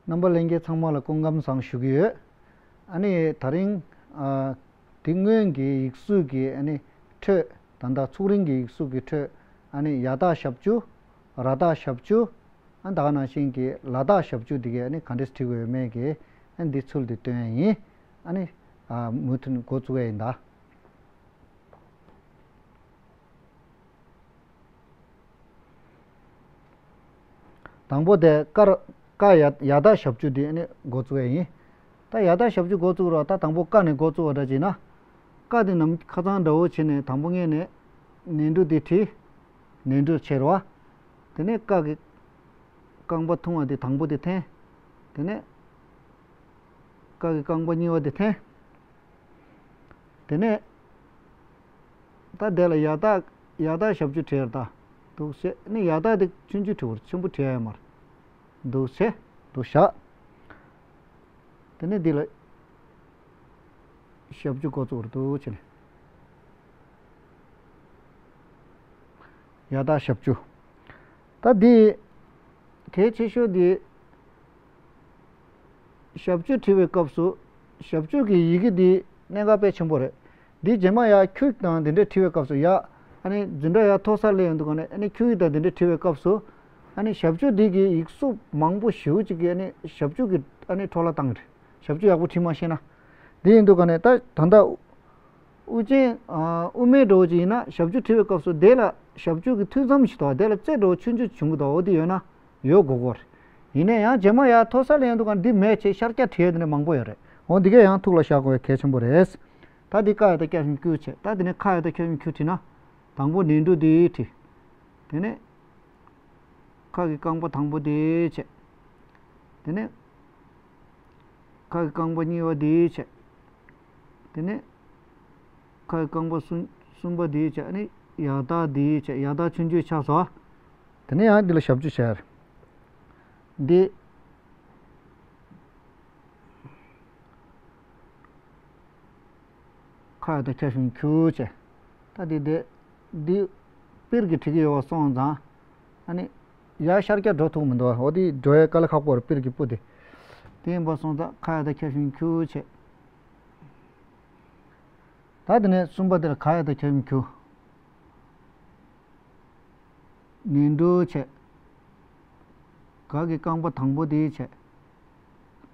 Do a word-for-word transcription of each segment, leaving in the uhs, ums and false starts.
རྣམ་པ་ལྷན་རྒྱས་ཚང་མ་ལ་སྐུ་ཁམས་བཟང་ཞུ་གི་ཡོད། ཨ་ནི་དེ་རིང་ཨ་དེ་སྔོན་གྱི་ཡིག་གཟུགས་ཀྱི་ཨ་ནི་ཁྲོད། ད་ལྟ་ཚུགས་རིང་གི་ཡིག་གཟུགས་ཀྱི་ཁྲོད། ཨ་ནི་ཡ་བཏགས་ཞབས་ཀྱུ། ར་བཏགས་ཞབས་ཀྱུ། ཨ་ད་ག་ནང་བཞིན་གྱི་ལ་བཏགས་ཞབས་ཀྱུ་འདི་གས་ཨ་ནི་ག་འདྲས་བྲིས་དགོས་ཡོད་མེད་ཀྱི་ཨ་ནི་འདི་ཚུལ་འདི་སྟོན་ཡ་ཡིན། ཨ་ནི་ཨ་མུ་མཐུད་འགོ་བཙུགས་ཡ་ཡིན་ད། དང་པོ་དེ་ཀར་ཀ་ཡ་ཡ་བཏགས་ཞབས་ཀྱུ་འདི་ནི་འགོ་བཙུགས་ཡ་ཡིན། ད་ཡ་བཏགས་ཞབས་ཀྱུ་འགོ་བཙུགས་རོགས། ད་དང་པོ་ཀ་ནས་འགོ་བཙུགས་པ་འདྲ་བྱས་ན། ཀ་འདི་ནམ་ཁ་སང་འདྲ་བོ་བྱས་ནས་དང་པོ་ངས་ནས་ནས་འབྲུ་འདི་བྲིས། ནས་འབྲུ་བྱས་རོགས། དེ་ནས་ཀ་གི་རྐང་པ་ཐུང་བ་འདི་དང་པོ་འདི་འཐེན། དེ་ནས་ཀ་གི་རྐང་པ་གཉིས་པ་འདི་འཐེན། དེ་ནས་ད་དེ་ལ་ཡ་བཏགས་ཡ་བཏགས་ཞབས་ཀྱུ་བྲིས་ཡ་ད། འདུག་བྱས་ནི་ཡ་བཏགས་དེ་ཆུང་ཆུང་བྲིས་པར་ཆེན་པོ་བྲིས་ཡ་མར། འདུག་བྱས་འདུག་བཞག་དེ་ནས་འདི་ལ་ཞབས་ཀྱུ་འགོ་བཙུགས་པར་འདུག་བྱས་ནས། ཡ་བཏགས་ཞབས་ཀྱུ། ད་འདི་གལ་ཆེ་ཤོས་འདི། ཞབས་ཀྱུ་བྲི་བའི་སྐབས་སུ་ཞབས་ཀྱུ་གི་ཡི་གེ་འདི་གནད་འགག་དཔེ་ཆེན་པོ་རེད། འདི་རྗེས་མ་ཡ་ཁྱུ་དང་འདི་འདྲས་བྲི་བའི་སྐབས་སུ་ཡ། ཨ་ནི་འཛིན་གྲྭ་ཡ་མཐོ་ས་སླེབས་ཡོང་དུས་ག་ནས་ཨ་ནི་ཁྱུ་ཡིག་དང་འདི་འདྲས་བྲི་བའི་སྐབས་སུ། ཨ་ནི་ཞབས་ཀྱུ་འདི་གི་ཡིག་གཟུགས་མང་པོ་ཞེ་པོ་ཅིག་གི་ཨ་ནི་ཞབས་ཀྱུ་གི་ཨ་ནི་འཕྲོ་བརླག་བཏང་གི་རེད། ཞབས་ཀྱུ་ཡག་པོ་བྲི་མ་ཤེས་ན། འདི་ཡིན་དུས་ག་ནས་ད་ད་ལྟ། དབུ་ཅན། ཨ། དབུ་མེད་འདྲ་བོ་ཅིག་ཡིན་ན་ཞབས་ཀྱུ་བྲི་བའི་སྐབས་སུ་དེ་ལ་ཞབས་ཀྱུ་གི་མཐུད་མཚམས་ཤིག་དང་དེ་ལ་རྩེ་འདྲ་བོ་ཆུང་ཆུང་བྱུང་གི་འདུག་འོ་དེ་ཡོད་ན་ཡོད་དགོས་ཀྱི་རེད། ཡིན་ན་ཡང་རྗེས་མ་ཡར་མཐོ་ས་ལ་ཡོང་དུས་ག་འདི་མེད་བྱས་ཤར་རྒྱག་བྲིས་ཡས་དེ་འདྲ་མང་པོ་ཡོད་རེད། འོ་འདི་གས་ཡང་ཐུགས་ལ་བཞག་དགོས་པའི་གལ་ཆེན་པོ་རེད། ད་འདི་ཀ་ཡ་བཏགས་ཀྱ་ཞབས་ཀྱུ་ཀྱུ་བྱས། ད་དེ་ནས་ཁ་ཡ་བཏགས་ཁྱ་ཞབས་ཀྱུ་ཁྱུ་བྲིས་ན། དང་པོ་ནས་འབྲུ་འདི་བྲིས། དེ་ནས་ཁ་གི་རྐང་པ་དང་པོ་འདི་བྱས། དེ་ནས་ཁ་གི་རྐང་པ་གཉིས་པ་འདི་བྱས། དེ་ནས་ཁ་གི་རྐང་པ་གསུམ་གསུམ་པ་འདི་བྱས། ཨ་ནི་ཡ་བཏགས་འདི་བྱས། ཡ་བཏགས་ཆུང་ཆུང་ཆགས་སོང་། དེ་ནས་ཡང་འདི་ལ་ཞབས་ཀྱུ་བྱས། འདི། ཁ་ཡ་བཏགས་ཁྱ་ཞབས་ཀྱུ་ཁྱུ་བྱས། ད་འདི་འདི་འདི་པིར་གྱིས་བྲིས་ཀྱི་ཡོད་པ་སོང་ཙང་། ཨ་ནི་ཡར་ཤར་རྒྱག་འགྲོ་ཐུབ་མི་འདུག་འོ་འདི་འགྲོ་ཡ་དཀའ་ལས་ཁག་པོ་རེད། པིར་གྱི་སྤུ་དེ། དེ་ཡིན་པ་སོང་ཙང་ཁ་ཡ་བཏགས་ཁྱ་ཞབས་ཀྱུ་ཁྱུ་བྱས། ད་དེ་ནས་གསུམ་པ་དེ་ལ་ག་ཡ་བཏགས་ཁྱ་ཞབས་ཀྱུ་གྱུ། ནས་འབྲུ་བྱས། ག་གི་རྐང་པ་དང་པོ་དེ་བྱས།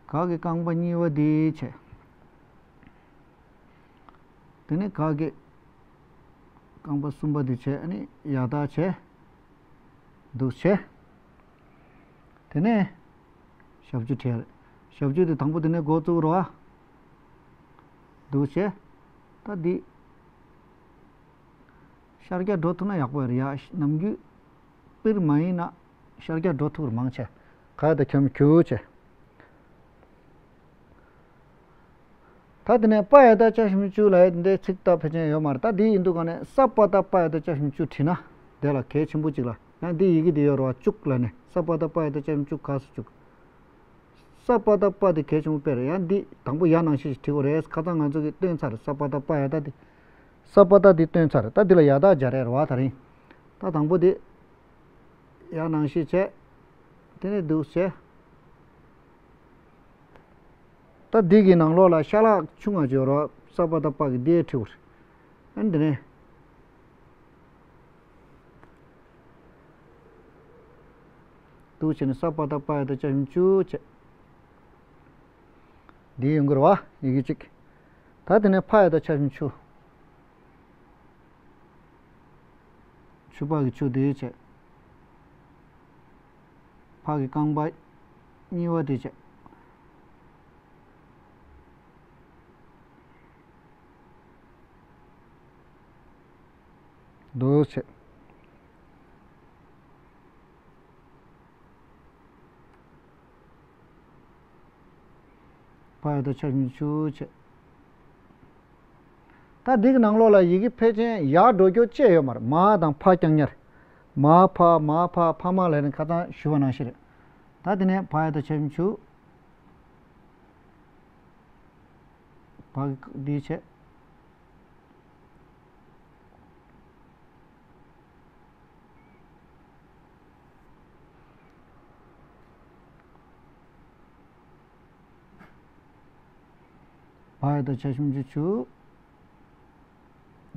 ག་གི་རྐང་པ་གཉིས་པ་དེ་བྱས། དེ་ནས་ག་གི་རྐང་པ་གསུམ་པ་དེ་བྱས། ཨ་ནི་ཡ་བཏགས་བྱས། འདུག་བྱས། དེ་ནས་ཞབས་ཀྱུ་བྲིས། ཞབས་ཀྱུ་དེ་དང་པོ་དེ་ནས་འགོ་བཙུགས་རོགས། འདུག་བྱས། ད་འདི་ཤར་རྒྱག་འགྲོ་ཐུབ་ན་ཡག་པོ་རེད་ཡ། ནམ་རྒྱུན་པིར་མ་ཡིན་ན་ཤར་རྒྱག་འགྲོ་ཐུབ་རེད་མང་ཆེ། ག་ཡ་བཏགས་ཁྱ་ཞབས་ཀྱུ་གྱུ་བྱས། ད་དེ་ནས་པ་ཡ་བཏགས་ཅ་ཞབས་ཀྱུ་ལབ་ཡ་འདི་ཚིག་ད་ཕལ་ཆེར་ཡོད་མ་རེད། ད་འདི་ཡིན་དུས་ག་ནས་ས་པ་བཏགས་པ་ཡ་བཏགས་ཅ་ཞབས་ཀྱུ་བྲིས་ན་དེ་ལ་གལ་ཆེན་པོ་གཅིག་ལ། ཡང་འདི་ཡི་གེ་འདི་ཡོད་རེད་བ། ཅུག་ལབ་ནས་ས་པ་བཏགས་པ་ཡ་བཏགས་ཅ་ཞབས་ཀྱུ་ག་སུ་ཅུག་ས་པ་བཏགས་པ་འདི་གལ་ཆེན་པོ་དཔེ་རེད། ཡང་འདི་དང་པོ་ཡ་ནང་བཞིན་ཞིག་བྲིས་དགོས་རེད། ཁ་སང་ང་ཚོ་གིས་སྟོན་ཚར་རེད། ས་པ་བཏགས་པ་ཡ་བཏགས་འདི། ས་པ་བཏགས་འདི་སྟོན་ཚར་རེད། ད་འདི་ལ་ཡ་བཏགས་སྦྱར་ཡ་རེད་བ་ད་རིང་། ད་དང་པོ་འདི་ཡ་ནང་བཞིན་བྱས། དེ་ནས་འདུག་བྱས། ད་འདི་གི་ནང་ལོགས་ལ་ཤ་ལག་ཆུང་ང་བྱོས་རོགས། ས་པ་བཏགས་པ་གི་འདི་ཡ་བྲིས་དགོས་རེད། ཨ་ནི་འདི་ནས། འདུག་བྱས་ནས་ས་པ་བཏགས་པ་ཡ་བཏགས་ཅ་ཞབས་ཀྱུ་གྱུ་བྱས། འདི་ཡོང་གི་རེད་བ་ཡི་གེ་གཅིག་ད་དེ་ནས་ཕ་ཡ་བཏགས་ཕྱ་ཞབས་ཀྱུ་ཕྱུ། ཕྱུ་པ་གི་ཕྱུ་དེ་བྱས། ཕ་གི་རྐང་པ་གཉིས་པ་དེ་བྱས། འདུག་བྱས། ཕ་ཡ་བཏགས་ཕྱ་ཞབས་ཀྱུ་ཕྱུ་བྱས། ད་འདི་གི་ནང་ལོགས་ལ་ཡི་གེ་ཕལ་ཆེར་ཡར་འགྲོ་རྒྱུ་ཅི་ཡོད་མ་རེད། མ་དང་ཕ་རྐྱང་ཉར། མ་ཕ་མ་ཕ་ཕ་མ་ལབ་ནས་ཁ་སང་ཞུས་པ་ནང་བཞིན་རེད། ད་དེ་ནས་ཕ་ཡ་བཏགས་ཕྱ་ཞབས་ཀྱུ་ཕྱུ། ཕ་གི་འདི་བྱས། མ་ཡ་བཏགས་ཆ་ཞབས་ཀྱུ་ཆུ།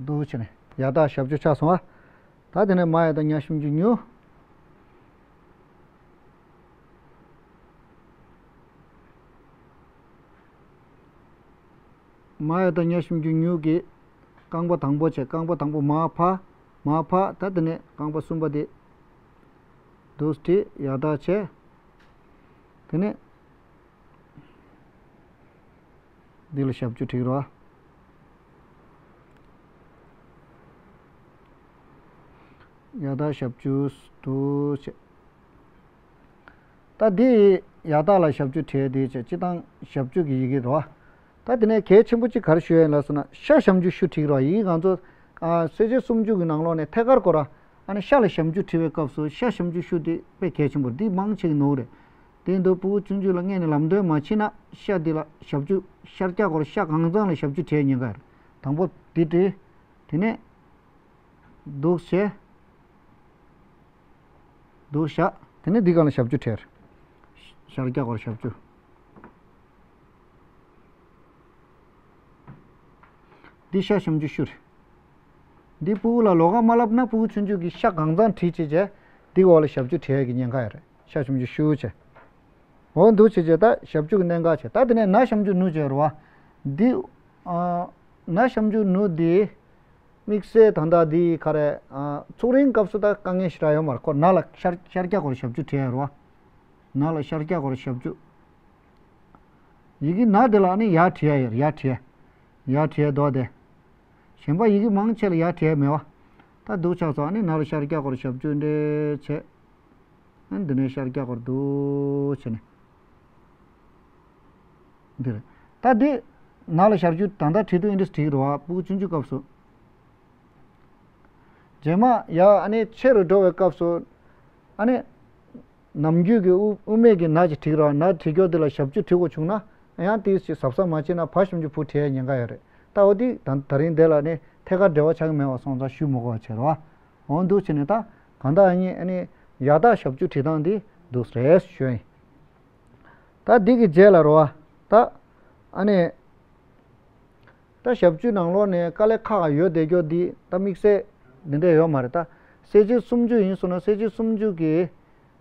འདུག་བྱས་ནས་ཡ་བཏགས་ཞབས་ཀྱུ་ཆགས་སོང་བ། ད་དེ་ནས་མ་ཡ་བཏགས་ཉ་ཞབས་ཀྱུ་ཉུ། མ་ཡ་བཏགས་ཉ་ཞབས་ཀྱུ་ཉུ་གི་རྐང་པ་དང་པོ་བྱས། རྐང་པ་དང་པོ་མ་ཕ། མ་ཕ། ད་དེ་ནས་རྐང་པ་གསུམ་པ་དེ་འདུག་སེ་ཡ་བཏགས་བྱས། དེ་ནས་འདི་ལ་ཞབས་ཀྱུ་བྲིས་རོགས། ཡ་བཏགས་ཞབས་ཀྱུ་འདུག་བྱས། ད་འདི་ཡ་བཏགས་ལ་ཞབས་ཀྱུ་བྲིས་དེ་བྱས། སྤྱིར་བཏང་ཞབས་ཀྱུ་གི་ཡི་གེ་རོ། ད་དེ་ནས་གལ་ཆེན་པོ་གཅིག་ག་རེ་ཞུ་ཡ་ཡིན་ལབ་སོང་ན། ཤ་ཞབས་ཀྱུ་ཤུ་བྲིས་རོགས། ཡི་གེ་ང་ཚོ་ཨ་གསལ་བྱེད་སུམ་ཅུ་གི་ནང་ལོགས་ནས་ཐད་ཀར་སྐོར་ར། ཨ་ནི་ཤ་ལ་ཞབས་ཀྱུ་བྲིས་པའི་སྐབས་སུ་ཤ་ཞབས་ཀྱུ་ཤུ་དེ་དཔེ་གལ་ཆེན་པོ་རེད། འདི་མང་ཆེ་གི་ནོར་རེད། དེ་འདུག་སྤུ་གུ་ཆུང་ཆུང་ལ་སྔས་ནས་ལམ་སྟོན་མ་བྱས་ན་ཤ་འདི་ལ་ཞབས་ཀྱུ་ཤར་རྒྱག་སྐོར། ཤ་གང་ཚང་ལ་ཞབས་ཀྱུ་བྲིས་ཉེན་ཁ་རེད། དང་པོ་འདི་བྲིས། དེ་ནས་འདུག་བྱས། འདུག་བཞག་དེ་ནས་འདི་སྒང་ལ་ཞབས་ཀྱུ་བྲིས། ཤར་རྒྱག་སྐོར་ཞབས་ཀྱུ། འདི་ཤ་ཞབས་ཀྱུ་ཤུ་རེད། འདི་སྤུ་གུ་ལ་ལོགས་ཀ་མ་ལབ་ན་སྤུ་གུ་ཆུང་ཆུང་གིས་ཤ་གང་ཚང་བྲིས་བྱས་བྱས། འདི་འོག་ལ་ཞབས་ཀྱུ་བྲིས་ཡ་གི་ཉེན་ཁ་ཡོད་རེད། ཤ་ཞབས་ཀྱུ་ཤུ་བྱས། འོ་འདུག་བྱས་བྱས་ད་ཞབས་ཀྱུ་གི་གནད་འགག་བྱས། ད་དེ་ནས་ན་ཞབས་ཀྱུ་ནུ་བྱས་རེད་བ། འདི་ཨ་ན་ཞབས་ཀྱུ་ནུ་འདི་དམིགས་བསལ་ད་ལྟ་འདི་ག་རེ་ཨ་ཚུགས་རིང་སྐབས་སུ་ད་དཀའ་ངལ་ཞེ་དྲག་ཡོད་མ་རེད། ཁོ་ན་ལ་ཤར་ཤར་རྒྱག་སྐོར་ཞབས་ཀྱུ་བྲིས་ཡ་རེད་བ། ན་ལ་ཤར་རྒྱག་སྐོར་ཞབས་ཀྱུ། ཡི་གེ་ན་དེ་ལ་ནི་ཡ་བྲིས་ཡ་ཡོད་རེད། ཡ་བྲིས་ཡ། ཡ་བྲིས་ཡ་འདུག་དེ། གཞན་པ་ཡི་གེ་མང་ཆེ་ལ་ཡ་བྲིས་ཡ་མེད་བ། ད་འདུག་ཆགས་སོང་། ཨ་ནི་ན་ལ་ཤར་རྒྱག་སྐོར་ཞབས་ཀྱུ་འདྲ་བྱས། ཨ་ནི་འདི་ནས་ཤར་རྒྱག་སྐོར་འདུག་བྱས་ནས། འདི་རེད། ད་འདི་ན་ལ་ཤར་ཀྱུ་ད་ལྟ་བྲིས་དུས་འདི་འདྲ་བྲིས་རེད་བ། སྤུ་གུ་ཆུང་ཆུང་སྐབས་སུ། རྗེས་མ་ཡ་ཨ་ནི་ཆེ་རུ་འགྲོ་བའི་སྐབས་སུ། ཨ་ནི་ནམ་རྒྱུན་གྱི་དབུ་དབུ་མེད་ཀྱི་ན་ཅིག་བྲིས་རོགས། ན་བྲིས་རྒྱུ་དེ་ལ་ཞབས་ཀྱུ་བྲིས་དགོས་བྱུང་ན། ཡང་ཏིས་ཅིག་གཟབ་གཟབ་མ་བྱས་ན་བ་ཞབས་ཀྱུ་བུ་བྲིས་ཡ་ཉེན་ཁ་ཡོད་རེད། ད་འོ་དེ་ད་ད་རིང་འདི་ལ་ནི་ཐད་ཀར་འབྲེལ་བ་ཆགས་ཀྱི་མེད་པ་སོང་ཙང་ཞུ་མི་དགོས་པ་བྱས་རོགས། འོ་འདུག་བྱས་ནས་ད་གང་ལྟར་ཨ་ནི་ཨ་ནི་ཡ་བཏགས་ཞབས་ཀྱུ་བྲིས་སྟངས་འདི་འདུག་རེད་ཞུ་ཡིན། ད་འདི་གི་རྗེས་ལ་རོ། ད་ཨ་ནི། ད་ཞབས་ཀྱུ་ནང་ལོགས་ནས་དཀའ་ལས་ཁག་ཡོད་བསྡད་རྒྱུ་འདི་ད་དམིགས་བསལ་འདི་འདྲ་ཡོད་མ་རེད། ད་གསལ་བྱེད་སུམ་ཅུ་ཡིན་སོང་ན་གསལ་བྱེད་སུམ་ཅུ་གི་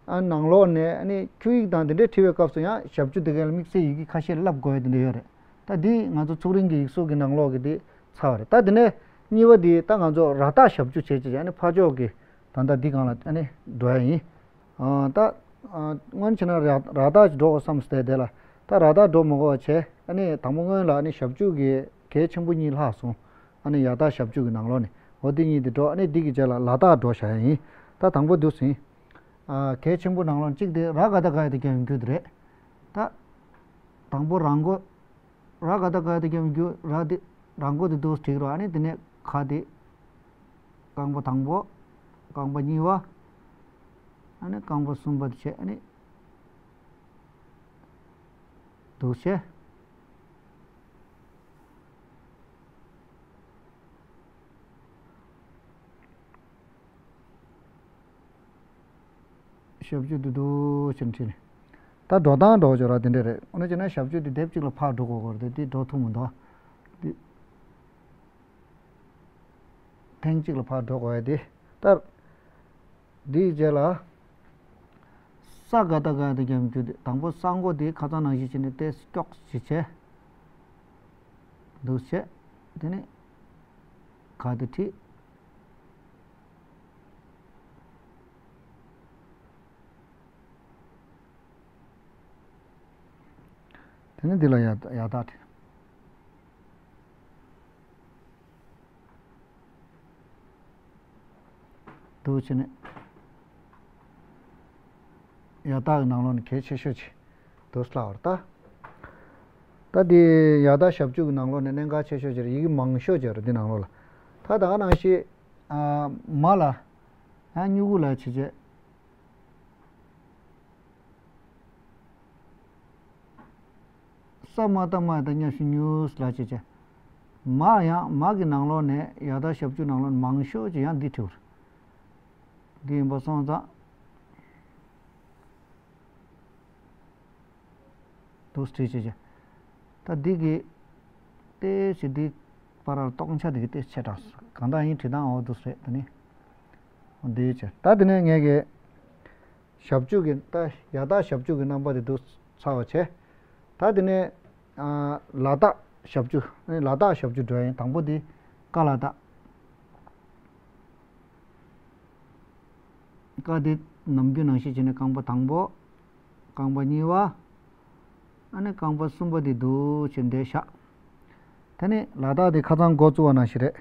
ཨ་ནང་ལོགས་ནས་ཨ་ནི་འཁྱུག་ཡིག་དང་འདི་འདྲའི་བྲིས་པའི་སྐབས་སུ་ཡང་ཞབས་ཀྱུ་འདི་གའི་ལ་དམིགས་བསལ་ཡི་གེ་ཁ་ཤས་བསླབ་དགོས་ཡ་འདི་འདྲ་ཡོད་རེད། ད་འདི་ང་ཚོ་ཚུགས་རིང་གི་ཡིག་གཟུགས་ཀྱི་ནང་ལོགས་ཀྱི་འདི་ཚར་བ་རེད། ད་འདི་ནས་གཉིས་པ་འདི་ད་ང་ཚོ་ར་བཏགས་ཞབས་ཀྱུ་བྱས་བྱས་ཨ་ནི་ཕར་ཕྱོགས་ཀྱི་ད་ལྟ་འདི་སྒང་ལ་ཨ་ནི་འགྲོ་ཡ་ཡིན། ཨ་ད་ཨ་སྔོན་བྱས་ན་ར་ར་བཏགས་ཀྱི་འགྲོ་དགོས་བསམ་སྟེ་དེ་ལ་ད་ར་བཏགས་འགྲོ་མི་དགོས་པ་བྱས། ཨ་ནི་དང་པོ་སྔོན་ལ་ཨ་ནི་ཞབས་ཀྱུ་གི་གལ་ཆེན་པོ་གཉིས་ལྷག་སོང་། ཨ་ནི་ཡ་བཏགས་ཞབས་ཀྱུ་གི་ནང་ལོགས་ནས་འོ་དེ་གཉིས་དེ་འགྲོ། ཨ་ནི་འདི་གི་རྗེས་ལ་ལ་བཏགས་འགྲོ་བྱ་ཡ་ཡིན། ད་དང་པོ་འདུག་ཟིན། ཨ་གལ་ཆེན་པོ་ནང་ལོགས་གཅིག་དེ་ར་ག་བཏགས་ག་ཡ་བཏགས་གྱ་གི་གུ་དེ་རེད། ད་དང་པོ་ར་མགོ། ར་ག་བཏགས་ག་ཡ་བཏགས་གྱ་གི་གུ། ར་དེ་ར་མགོ་དེ་འདུག་བྲིས་རོགས། ཨ་ནི་དེ་ནས་ག་དེ་རྐང་པ་དང་པོ། རྐང་པ་གཉིས་པ། ཨ་ནི་རྐང་པ་གསུམ་པ་དེ་བྱས། ཨ་ནི་འདུག་བྱས། ཞབས་ཀྱུ་འདུག་འདུག་ཅེས་བྲིས་ནས། ད་འགྲོ་སྟངས་འགྲོ་བ་ཅོ་ར་དེ་འདྲ་རེད། འོ་ན་བྱས་ན་ཞབས་ཀྱུ་འདི་དེབ་གཅིག་ལ་ཕར་འགྲོ་དགོས་སྐོར་དེ་འདི་འགྲོ་ཐུབ་མི་འདུག་འདི་ཐེངས་གཅིག་ལ་ཕར་འགྲོ་དགོས་ཡ་དེ། ད་འདིའི་རྗེས་ལ་ས་ག་བཏགས་སྒ་ཡ་བཏགས་སྒྱ་མི་འགྱུར་ཏེ། དང་པོ་ས་མགོ་དེ་ཁ་སང་ནང་བཞིན་བྱས་ནས་ཏོག་ཙམ་སྐྱོགས་ཤིག་བྱས། འདུག་བྱས། དེ་ནས་ག་དེ་བྲིས། དེ་ནས་འདི་ལ་ཡ་ཡ་བཏགས་བྲིས། འདུག་བྱས་ནས་ཡ་བཏགས་ཀྱི་ནང་ལོགས་ནས་གལ་ཆེ་ཤོས་ཅིག་འདུག་ལབ་པ་རེད་ད། ད་འདི་ཡ་བཏགས་ཞབས་ཀྱུ་གི་ནང་ལོགས་ནས་གནད་འགག་ཆེ་ཤོས་ཅིག་རེད། ཡི་གེ་མང་ཤོས་ཅིག་རེད་འདི་ནང་ལོགས་ལ། ད་ད་ག་ནང་བཞིན་ཨ་མ་ལ་ཡང་སྨྱུ་གུ་ལ་བྱས་བྱས། ས་མ་བཏགས་སྨ་ཡ་བཏགས་སྨྱ་ཞབས་ཀྱུ་སྨྱུ་ལ་བྱས་བྱས། མ་ཡང་མ་གི་ནང་ལོགས་ནས་ཡ་བཏགས་ཞབས་ཀྱུ་ནང་ལོགས་ནས་མང་ཤོས་ཅིག་ཡང་འདི་བྲིས་པ་རེད། འདི་ཡིན་པ་སོང་ཙང་། འདུག་སེ་བྲིས་བྱས་བྱས། ད་འདི་གི་ ཏེ་ཞེ་འདི་པར་ལ་གཏོང་ཆ་དེ་གི་ཏེ་ཆེ་དྲགས་སོ། གང་ལྟར་ཡིན་བྲིས་སྟངས་འོ་འདུག་སེ་རེད། ད་ནི་འོ་འདི་ཆེ། ད་དེ་ནས་ངས་གི་ཞབས་ཀྱུ་གི་ད་ཡ་དག་ཞབས་ཀྱུ་གི་རྣམ་པ་དེ་འདུག་ཚར་བ་བྱས། ད་དེ་ནས་ལ་དག་ཞབས་ཀྱུ། ལ་དག་ཞབས་ཀྱུ་འགྲོ་ཡིན། དང་པོ་འདི་ཀ་ལ་དག་ཀ་དེ་ནམ་རྒྱུན་ནང་བཞིན་བྱས་ནས་རྐང་པ་དང་པོ། རྐང་པ་གཉིས་པ། ཨ་ནི་རྐང་པ་གསུམ་པ་དེ་འདུག་བྱས་འདིར་བཞག་དེ་ནི་ལ་དག་དེ་ཁ་སང་འགོ་བཙུགས་པ་ནང་བཞིན་རེད།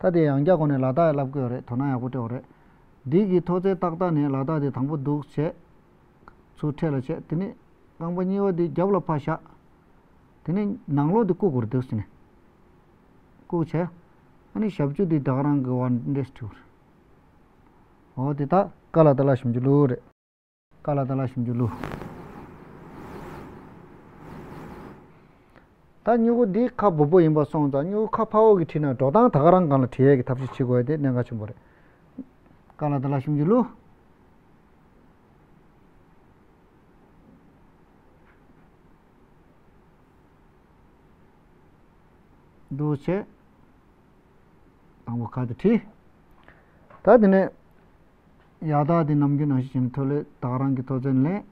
ད་དེ་ཡང་བསྐྱར་སྒོ་ནས་ལ་དག་བསླབ་ཀྱི་ཡོད་རེད། དོ་སྣང་ཡག་པོ་སྤྲད་དགོས་རེད། འདི་གི་མཐོ་ཚད་ཏག་ཏག་ནས་ལ་དག་དེ་དང་པོ་འདུག་བྱས། ཚུར་འཕྲལ་ལ་བྱས། དེ་ནི་རྐང་པ་གཉིས་པ་དེ་རྒྱབ་ལ་ཕར་བཞག་དེ་ནི་ནང་ལོགས་དེ་བཀུག་དགོས་རེད། འདུག་སེ་ནས་བཀུག་བྱས། ཨ་ནི་ཞབས་ཀྱུ་དེ་ད་ག་རང་གི་བར་འདྲེས་བྲིས་དགོས་རེད། འོ་དེ་ད་ཀ་ལ་དག་ལ་ཞབས་ཀྱུ་ཀླུ་རེད། ཀ་ལ་དག་ལ་ཞབས་ཀྱུ་ཀླུ། ད་སྨྱུ་གུ་འདི་ཁ་སྦུབ་པོ་ཡིན་པ་སོང་ཙང་སྨྱུ་གུ་ཁ་ཕར་འོག་གི་བྲིས་ན་འགྲོ་སྟངས་ད་ག་རང་སྒང་ལ་བྲིས་ཡས་ཀྱི་ཐབས་ཤེས་བྱེད་དགོས་ཡས་དེ་གནད་འགག་ཆེན་པོ་རེད། ཀ་ལ་དག་ལ་ཞབས་ཀྱུ་ཀླུ། འདུག་བྱས། དང་པོ་ཁ་དེ་བྲིས། ད་དེ་ནས་ཡ་དག་དེ་ནམ་རྒྱུན་ནང་བཞིན་བྱས་ནས་མཐོ་ལས་ད་ག་རང་གི་མཐོ་ཚད་ལེན།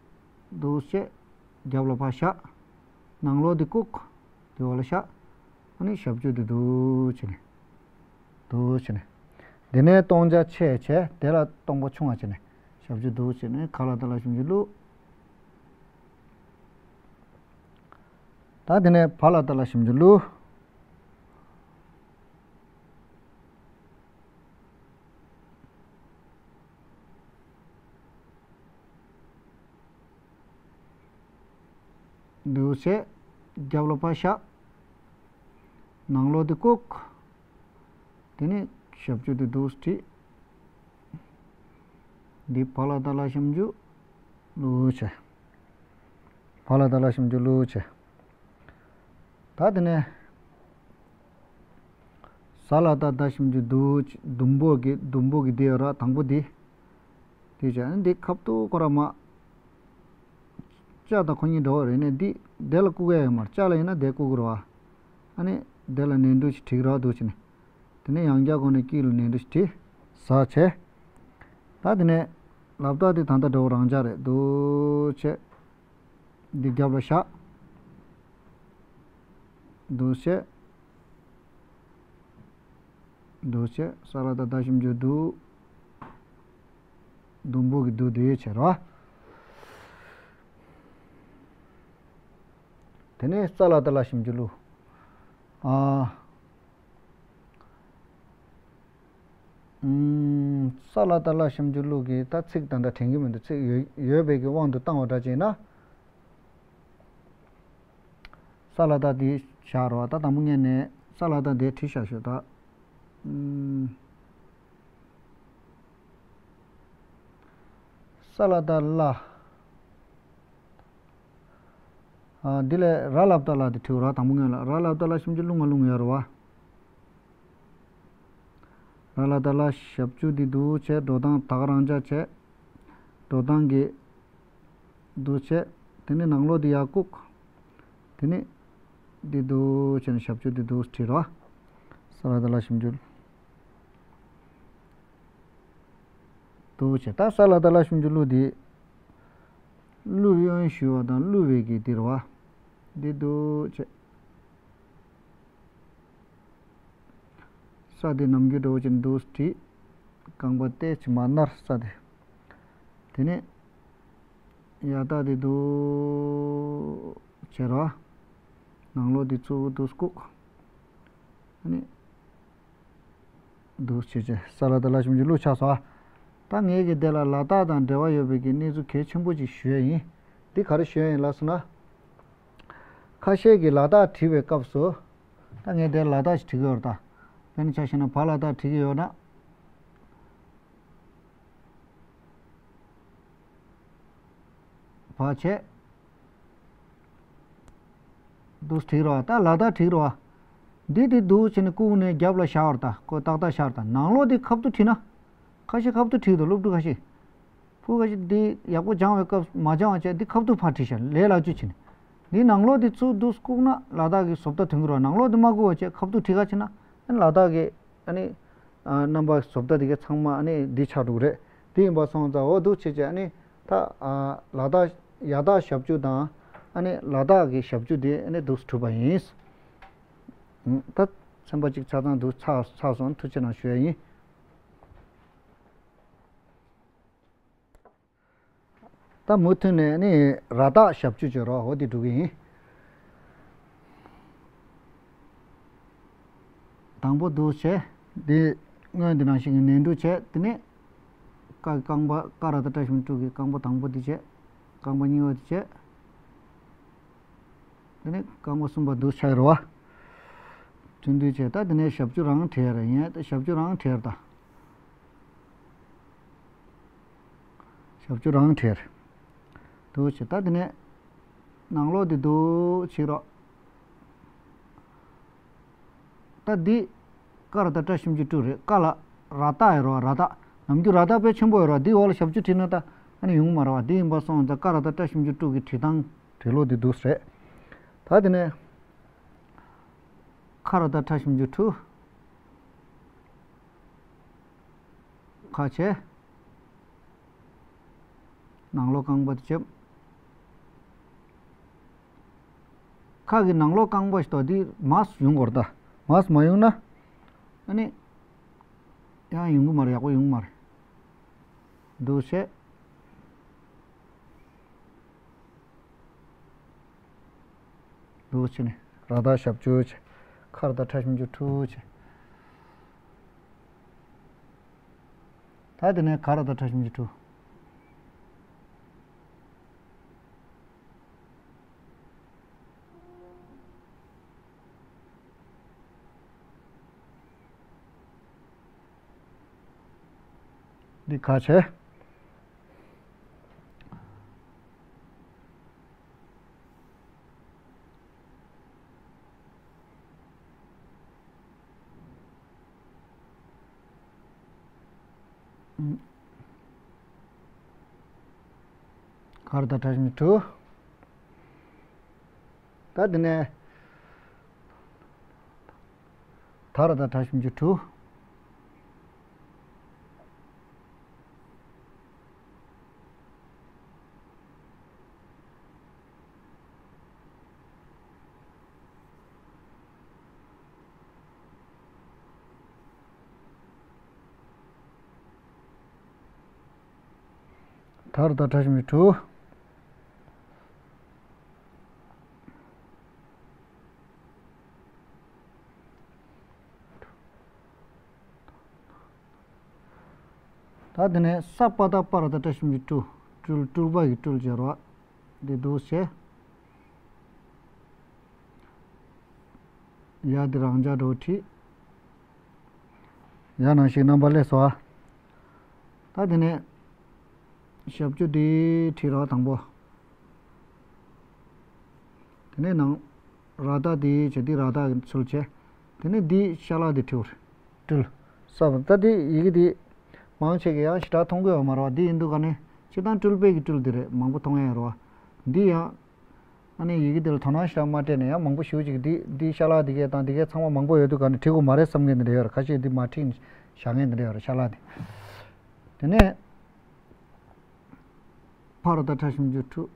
འདུག་བྱས། རྒྱབ་ལ་ཕར་བཞག་ནང་ལོགས་དེ་བཀུག་དེ་འོག་ལ་བཞག་ཨ་ནི་ཞབས་ཀྱུ་དེ་འདུག་བྱས་ནས། འདུག་བྱས་ནས། དེ་ནས་སྟོང་ཆ་ཆེ་བྱས། དེ་ལ་སྟོང་པ་ཆུང་བ་བྱས་ནས་ཞབས་ཀྱུ་འདུག་བྱས་ནས་ག་ལ་དག་ལ་ཞབས་ཀྱུ་ཀླུ། ད་དེ་ནས་བ་ལ་དག་ལ་ཞབས་ཀྱུ་ཀླུ། འདུག་བྱས། རྒྱབ་ལ་ཕར་བཞག་ནང་ལོགས་དེ་བཀུག་དེ་ནས་ཞབས་ཀྱུ་དེ་འདུག་སེ་བྲིས། འདི་བ་ལ་དག་ལ་ཞབས་ཀྱུ་ཀླུ་བྱས། བ་ལ་དག་ལ་ཞབས་ཀྱུ་ཀླུ་བྱས། ད་དེ་ནས་ཟ་ལ་དག་ཟླ་ཞབས་ཀྱུ་ཟླུམ། ཟླུམ་པོ་གི་ཟླུམ་པོ་གི་འདི་ཡོད་ར། དང་པོ་འདི། འདི་བྱས་ཨ་ནི་འདི་ཁ་ཐུག་ཁོ་ར་མ། ལྕགས་དང་ཁོ་གཉིས་འདྲ་བོ་རེད་ནས་འདི་དེ་ལ་བཀུག་ཡ་ཡོད་མ་རེད། ལྕགས་ལ་ཡིན་ན་དེ་བཀུག་དགོས་རེད་བ། ཨ་ནི་དེ་ལ་ནས་འབྲུ་ཞིག་བྲིས་ར་འདུག་བྱས་ནས། དེ་ནས་ཡང་བསྐྱར་སྒོ་ནས་དཀྱིལ་ལ་ནས་འབྲུ་ཞིག་བྲིས། ཟ་བྱས། ད་དེ་ནས་ལ་དག་དེ་ད་ལྟ་འདྲ་བོ་རང་འཇགས་རེད། འདུག་བྱས། འདི་རྒྱབ་ལ་བཞག་འདུག་བྱས། འདུག་བྱས། ས་ལ་ད་ཟླ་ཞབས་ཀྱུ་ཟླུམ། ཟླུམ་པོ་གི་ཟླུ་དེ་བྱས་ར། དེ་ནས་ཙ་ལ་ཏ་ལ་ཞབས་ཀྱུ་ཀླུ། ཨ། ཨུམ། ཙ་ལ་ཏ་ལ་ཞབས་ཀྱུ་ཀླུ་གི་ད་ཚིག་ད་ལྟ་དྲན་གྱི་མི་འདུག་ཚིག་ཡོད་ཡོད་པའི་གི་དབང་དུ་བཏང་བ་འདྲ་ཅིག་ཡིན་ན། ས་ལ་ཏ་འདི་བཞག་རོགས། ད་དང་པོ་ངས་ནས་ས་ལ་ཏ་འདི་བྲིས་བཞག་ཞོག་ད། ཨུམ། ས་ལ་ཏ་ལ། ཨ། འདི་ལས་ར་ལ་པ་ཏ་ལ་འདི་བྲིས་རོགས། དང་པོ་ངས་ལ་ར་ལ་པ་ཏ་ལ་ཞབས་ཀྱུ་ཀླུ་ང་ཀླུ་ང་ཡོད་རེད་བ། ར་ལ་ཏ་ལ་ཞབས་ཀྱུ་འདི་འདུག་བྱས། འགྲོ་སྟངས་ད་ག་རང་འཇགས་བྱས། འགྲོ་སྟངས་ཀྱི་འདུག་བྱས། དེ་ནས་ནང་ལོགས་འདི་ཡར་བཀུག་དེ་ནས་འདི་འདུག་བྱས་ནས་ཞབས་ཀྱུ་འདི་འདུག་བྲིས་རོགས། ས་ལ་ཏ་ལ་ཞབས་ཀྱུ་འདུག་བྱས། ད་ས་ལ་ཏ་ལ་ཞབས་ཀྱུ་ཀླུ་འདི། ཀླུ་གཡོན་ཞུ་བ་དང་ཀླུ་བའི་གི་འདི་རེད་བ། འདི་འདུག་བྱས། ས་དེ་ནམ་རྒྱུན་འདྲ་བོ་ཅིག་འདུག་བྲིས། རྐང་པ་ཏོག་ཙམ་མར་ནར་ས་དེ། དེ་ནས་ཡ་ཏ་དེ་འདུག་བྱས་ར། ནང་ལོགས་དེ་ཚུར་འདུག་བཀུག་ཨ་ནི། འདུག་བྱས་བྱས། ས་ལ་ཏ་ལ་ཞབས་ཀྱུ་ཀླུ་ཆགས་སོང་ཨ། ད་ངས་ཀྱི་དེ་ལ་ལ་དག་དང་འབྲེལ་བ་ཡོད་པའི་གི་གནས་ཚུལ་གལ་ཆེན་པོ་ཅིག་ཞུ་ཡ་ཡིན། འདི་ག་རེ་ཞུ་ཡ་ཡིན་ལབ་སོང་ན། ཁ་ཤས་ཀྱིས་ལ་དག་བྲིས་པའི་སྐབས་སུ། ད་ངས་དེར་ལ་དག་ཅིག་བྲིས་ཀྱི་ཡོད་རེད་ད། དཔེར་ན་ཆ་བཞག་ན་བ་ལ་དག་བྲིས་ཀྱི་ཡོད་ན། བ་བྱས། འདུག་བྲིས་རོགས། ད་ལ་དག་བྲིས་རོགས། འདི་དེ་འདུག་བྱས་ནས་བཀུག་ནས་རྒྱབ་ལ་བཞག་པར་ད། ཁོ་ཏག་ཏག་བཞག་པར་ད། ནང་ལོགས་དེ་ཁ་ཐུག་བྲིས་ན། ཁ་ཤས་ཁ་ཐུག་བྲིས་འདུག་སློབ་ཕྲུག་ཁ་ཤས། ཕྲུ་གུ་ཁ་ཤས་འདི་ཡག་པོ་སྦྱང་བའི་སྐབས་མ་སྦྱང་བ་བྱས་འདི་ཁ་ཐུག་ཕར་བྲིས་ཤག་ལས་སླ་བཅོས་བྱས་ནས། འདི་ནང་ལོགས་འདི་ཚུར་འདུག་བཀུག་ན་ལ་དྭགས་ཀྱི་བཟོ་ལྟ་ཐོན་གྱི་རེད། ནང་ལོགས་འདི་མ་བཀུག་པ་བྱས་ཁ་ཐུག་བྲིས་ཁ་ཕྱིན་ན་ཨ་ནི་ལ་དྭགས་ཀྱི་ཨ་ནི་ཨ་རྣམ་པ་བཟོ་ལྟ་དེ་གའི་ཚང་མ་ཨ་ནི་འདི་ཆགས་འགྲོ་གི་རེད། དེ་ཡིན་པ་སོང་ཙང་འོ་འདུག་བྱས་བྱས་ཨ་ནི་ད་ཨ་ལ་དྭགས་ཡ་དྭགས་ཞབས་ཀྱུ་དང་ཨ་ནི་ལ་དྭགས་ཀྱི་ཞབས་ཀྱུ་དེ་ཨ་ནི་འདུག་གྲུབ་པ་ཡིན། ད་ཚན་པ་གཅིག་ཆ་ཚང་འདུག་ཚར་ཚར་སོང་། ཐུགས་རྗེ་གནང་ཞུ་ཡ་ཡིན། ད་མུ་མཐུད་ནས་ནི་ར་དྭགས་ཞབས་ཀྱུ་བྱོས་རོགས། འོ་འདི་འགྲོ་གི་ཡིན། དང་པོ་འདུག་བྱས། འདི་སྔོན་འདི་ནང་བཞིན་གྱི་ནས་འབྲུ་བྱས། དེ་ནས་ཀ་རྐང་པ་ཀ་ར་བཏགས་བཀྲ་ཤིས་པའི་བཀྲ་གི་རྐང་པ་དང་པོ་འདི་བྱས། རྐང་པ་གཉིས་པ་འདི་བྱས། དེ་ནས་རྐང་པ་གསུམ་པ་འདུག་ཆགས་ཡོད་རེད་བ། ཐུང་ཐུང་བྱས། ད་དེ་ནས་ཞབས་ཀྱུ་རང་བྲིས་རེད། ཡིན་ད་ཞབས་ཀྱུ་རང་བྲིས་རེད་ད། ཞབས་ཀྱུ་རང་བྲིས་རེད། འདུག་བྱས། ད་དེ་ནས་ནང་ལོགས་འདི་འདུག་བྱེད་རོགས། ད་འདི་ཀ་ར་བཏགས་བཀྲ་ཤིས་པའི་བཀྲ་རེད། ཀ་ལ་ར་བཏགས་ཡོད་རེད་བ། ར་བཏགས་ནམ་རྒྱུན་ར་བཏགས་དཔེ་ཆེན་པོ་ཡོད་རེད་བ། འདི་འོག་ལ་ཞབས་ཀྱུ་བྲིས་ན་ད་ཨ་ནི་ཡོང་གི་མ་རེད་བ། འདི་ཡིན་པ་སོང་ཙང་ཀ་ར་བཏགས་བཀྲ་ཤིས་པའི་བཀྲ་གི་བྲིས་སྟངས་བྲིས་ལུགས་འདི་འདུག་རེད། ད་དེ་ནས་ཁ་ར་བཏགས་ཁྲ་ཞབས་ཀྱུ་ཁྲུ། ཁ་བྱས། ནང་ལོགས་རྐང་པ་དེ་བྱས། ཁ་གི་ནང་ལོགས་རྐང་པ་ཞིག་དང་དེ་མར་ཡོང་དགོས་རེད་ད། མར་མ་ཡོང་ན། ཨ་ནི། ཡང་ཡོང་གི་མ་རེད། ཡག་པོ་ཡོང་གི་མ་རེད། འདུག་བྱས། འདུག་བྱས་ནས་ར་བཏགས་ཞབས་ཀྱུ་བྱས། ཁ་ར་བཏགས་ཁྲ་ཞབས་ཀྱུ་ཁྲུ་བྱས། ད་དེ་ནས་ག་ར་བཏགས་གྲ་ཞབས་ཀྱུ་གྲུ། འདི་ག་བྱས། ག་ར་བཏགས་གྲ་ཞབས་ཀྱུ་གྲུ། ད་འདི་ནས་ད་ར་བཏགས་གྲ་ཞབས་ཀྱུ་གྲུ། ད་ར་བཏགས་གྲ་ཞབས་ཀྱུ་གྲུ། ད་དེ་ནས་ས་པ་བཏགས་སྤ་ར་བཏགས་སྤྲ་ཞབས་ཀྱུ་སྤྲུ། སྤྲུལ། སྤྲུལ་པ་གི་སྤྲུལ་ཟེར་བ། འདི་འདུག་བྱས། ཡ་འདི་རང་འཇགས་འགྲོ་བྲིས། ཡ་ནང་བཞིན་རྣམ་པ་སླེབས་སོང་ཨ། ད་དེ་ནས་ཞབས་ཀྱུ་འདི་བྲིས་རོགས་དང་པོ། དེ་ནས་ནང་ར་བཏགས་འདི་བྱས། འདི་ར་བཏགས་ཀྱི་ཚུལ་བྱས། དེ་ནས་འདི་ཤ་ལ་འདི་བྲིས། སྤྲུལ། ས་པ། ད་འདི་ཡི་གེ་འདི་མང་ཆེ་གིས་ཡང་ཞེ་དྲག་མཐོང་གི་ཡོད་མ་རེད་བ། འདི་ཡིན་དུས་ག་ནས་སྤྱིར་བཏང་སྤྲུལ་པའི་གི་སྤྲུལ་འདི་རེད། མང་པོ་མཐོང་ཡ་ཡོད་རེད་བ། འདི་ཡང་ཨ་ནི་ཡི་གེ་འདི་ལ་དོ་སྣང་ཞེ་དྲག་མ་སྤྲད་ནས་ཡང་མང་པོ་ཞེ་པོ་ཅིག་འདི་འདི་ཤ་ལ་འདི་གས་དང་འདི་གས་ཚང་མ་མང་པོ་ཡོད་དུས་ག་ནས་བྲིས་དགོས་མ་རེད་བསམ་མཁན་འདི་འདྲ་ཡོད་རེད། ཁ་ཤས་འདི་མ་བྲིས་ནས་བཞག་མཁན་འདི་འདྲ་ཡོད་རེད། ཤ་ལ་འདི། དེ་ནས་ཕ་ར་བཏགས་ཕྲ་ཞབས་ཀྱུ་ཕྲུ།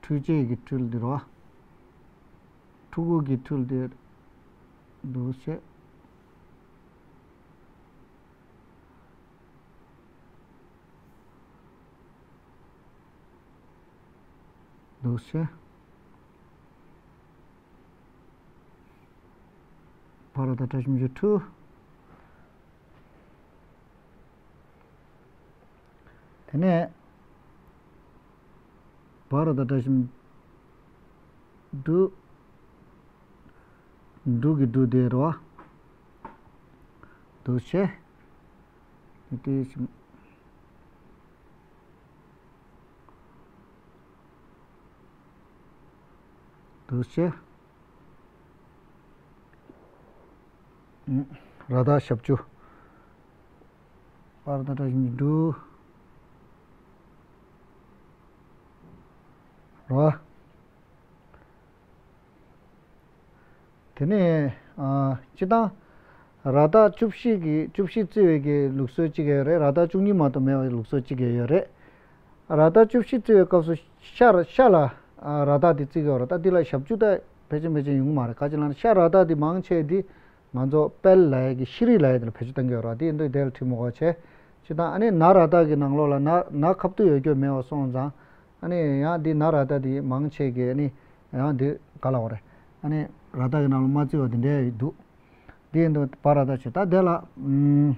འཕྲུལ་ཆས་ཀྱི་འཕྲུལ་འདི་རེད་བ། ཕྲུ་གུ་གི་འཕྲུལ་འདི་འདུག་བྱས། འདུག་བྱས། ཕ་ར་བཏགས་ཕྲ་ཞབས་ཀྱུ་ཕྲུ། དེ་ནས་བ་ར་བཏགས་བཀྲ་ཤིས་པའི་བཀྲ། འབྲུ་གི་འབྲུ་དེ་རེད་བ། འདུག་བྱས། དེ་བཞིན། འདུག་བྱས། ར་བཏགས་ཞབས་ཀྱུ། བ་ར་བཏགས་བཀྲ་ཤིས་པའི་བཀྲ། འབྲུ། རེད་བ། དེ་ནས་ཨ། སྤྱིར་བཏང་ར་བཏགས་བཅུ་བཞི་གི་བཅུ་བཞི་བརྩི་བའི་གི་ལུགས་སྲོལ་གཅིག་ཡོད་རེད། ར་བཏགས་བཅུ་གཉིས་མ་གཏོགས་མེད་པའི་ལུགས་སྲོལ་གཅིག་ཡོད་རེད། ར་བཏགས་བཅུ་བཞི་བརྩི་བའི་སྐབས་སུ་ཤ་ར་ཤ་ལ་ཨ། ར་བཏགས་དེ་བརྩི་གི་ཡོད་རེད། ད་འདི་ལ་ཞབས་ཀྱུ་ད་ཕལ་ཆེར་ཕལ་ཆེར་ཡོང་གི་མ་རེད། ག་ཅི་ལབ་ན་ཤ་ར་བཏགས་དེ་མང་ཆེ་དེ་ང་ཚོ་དཔལ་ལབ་ཡ་གི་ཤྲཱི་ལབ་ཡ་དེ་ལ་བེད་སྤྱོད་གཏོང་གི་ཡོད་རེད། དེ་ཡིན་དུས་དེ་ལ་བྲིས་མི་དགོས་པ་བྱས། སྤྱིར་བཏང་ཨ་ནི་ན་ར་བཏགས་ཀྱི་ནང་ལོགས་ལ་ན་ན་ཁ་བཏུད་ཡོད་རྒྱུ་མེད་པ་སོང་ཙང་། ཨ་ནི་ཡང་འདི་ན་ར་བཏགས་འདི་མང་ཆེ་གི་ཨ་ནི་ཡང་འདི་ག་ལ་འོ་རེད། ཨ་ནི་ར་བཏགས་ཀྱི་ནང་ལ་མ་བརྩི་བ་འདི་འདྲ་ཡོད་འདུག་འདི་ཡིན་དུས་བ་ར་བཏགས་བྱས། ད་དེ་ལ་ཨུམ་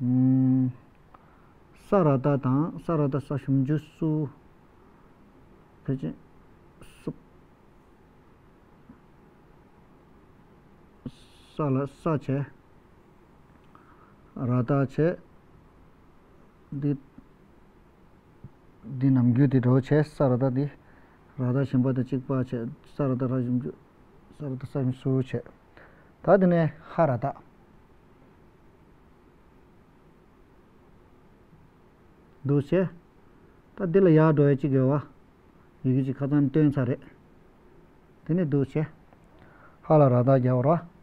ཨུམ། ས་ར་བཏགས་དང་ས་ར་བཏགས་ས་ཞབས་ཀྱུ་སུ། ཕལ་ཆེར་སུ། ས་ལ་ས་བྱས། ར་བཏགས་བྱས། འདི་འདི་ནམ་རྒྱུན་དེ་འདྲ་བོ་བྱས། ས་ར་བཏགས་འདི་ར་བཏགས་གཞན་པ་དང་གཅིག་པ་བྱས། ས་ར་བཏགས་ར་ཞབས་ཀྱུ་ས་ར་བཏགས་ས་ཞབས་ཀྱུ་སུ་བྱས། ད་དེ་ནས་ཧ་ར་བཏགས། འདུག་བྱས། ད་འདི་ལ་ཡར་འགྲོ་ཡ་གཅིག་ཡོད་པ། ཡི་གེ་གཅིག་ཁ་སང་བཏོན་ཚར་རེད། དེ་ནས་འདུག་བྱས། ཧ་ལ་ར་བཏགས་རྒྱག་པ་ར།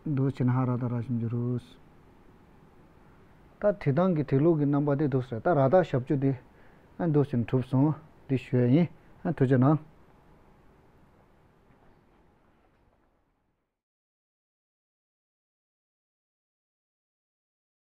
འདུག་བྱས་ན་ཧ་ར་བཏགས་ར་ཞབས་ཀྱུ་རུ། ད་བྲིས་སྟངས་ཀྱི་བྲིས་ལུགས་ཀྱི་རྣམ་པ་དེ་འདུག་ཟེར། ད་ར་བཏགས་ཞབས་ཀྱུ་དེ་ཨ་འདུག་བྱས་ན་གྲུབ་སོང་། འདི་ཞུ་ཡ་ཡིན། ཨ་ཐུགས་རྗེ་གནང་།